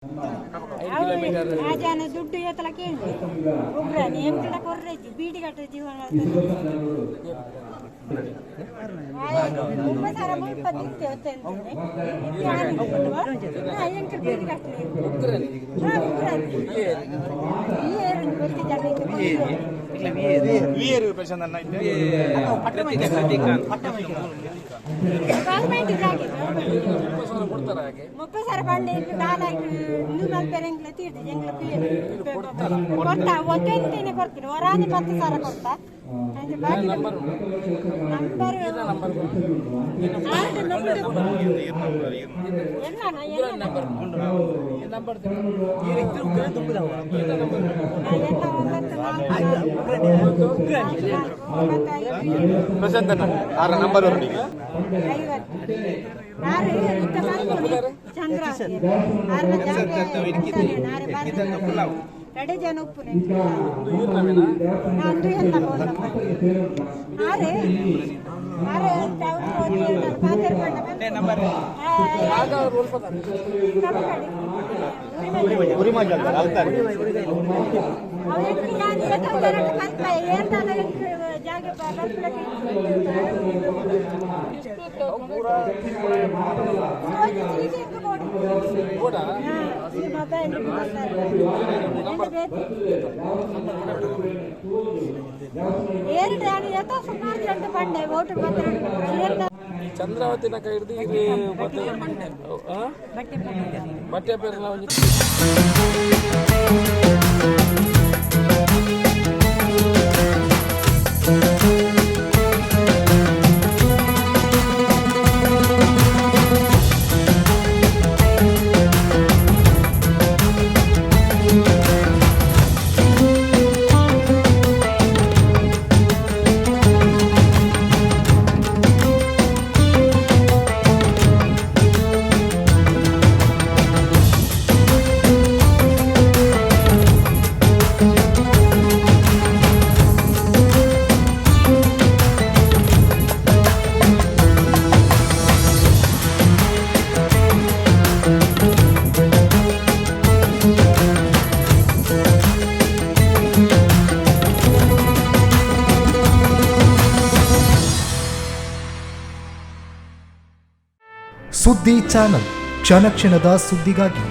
ಆ ಜನ ದುಡ್ಡು ಏತಲ ಕೇಳಿ ಒಗ್ಗರಣೆ ಎಂಕಡ ಕೊರ್ರೆಜ್ಜಿ ಬೀಡಿ ಕಟ್ಟ ಜೀವನ. 30,000 ಮುಲ್ಪ ತಿಂತೆ ಹೊತ್ತೆಂತನೆ. ಎಂಕಲ್ ಬೀಡಿ ಕಟ್ಟಲೆ. ಹಾ, ಉಗ್ರಾಣಿ. ಈ ಏರು ಗೊತ್ತಿ ಜನ. ಗೌರ್ಮೆಂಟ್ ಜಾಗೆ. 30,000 ಪಂಡೆ ದಾಲ ಇಂದು ಮಲ್ಪೆರೆ ಎಂಕ್ಲ ತೀರ್ದು ಎಂಕ್ಲ ಕೊರ್ತ ಒತ್ತೆಂತೇನೆ ಕೊರ್ತೀನಿ. ಹೊರಾನೆ 10,000 ಕೊರ್ತ. ಅಂಚ ಬಾಕಿ ನಂಬರ್ ಆರು ನಂಬರ್ ಎಲ್ಲ ಎಲ್ಲ ನಂಬರ್ ಎಲ್ಲ 9 4 4 95. ಪ್ರಶಾಂತನ ಆರ ನಂಬರ್. 50 ಆರು ಇತ್ತ ಮಲ್ಪುನಿ ಚಂದ್ರಾವತಿ ಆರ್ನ ಜಾಗೆ ಆರೆ ಬಾರ್ನ ರಡೆ ಜನ ಉಪ್ಪುನೆ ಅಂದು ಎಲ್ಲ ಆರೆ ಆರೆ ಪಾತೆರ್ ಪಂಡ. ಅವು ಎಂಕ್ ಯಾನ್ ಏತೋ ಜನಕ್ ಪನ್ಪೆ, ಏರ್ ದಾಲ ಎಂಕ್ ಜಾಗೆ ಬರ್ಪುಲಕ. ಒಂಜಿ ಚೀಟಿ ಎಂಕ್ ಬೋಡು. ಹಾ, ಈ ಮೊಬೈಲ್ ಬೇತೆ ಏರ್ಡ್ ಯಾನ್ ಏತೋ ಸುಮಾರು ಜನ ಪಂಡೆ ಓಟು ಮಾತ್ರ ಏರ್ದ. ಚಂದ್ರಾವತಿನ ಕೈ ಹಿಡ್ದು ಇದು ಮತ್ತೆ ಬಟ್ಟೆ ಪೇರ್ಲ ಒಂಜಿ. ಸುದ್ದಿ ಚಾನಲ್, ಕ್ಷಣ ಕ್ಷಣದ ಸುದ್ದಿಗಾಗಿ.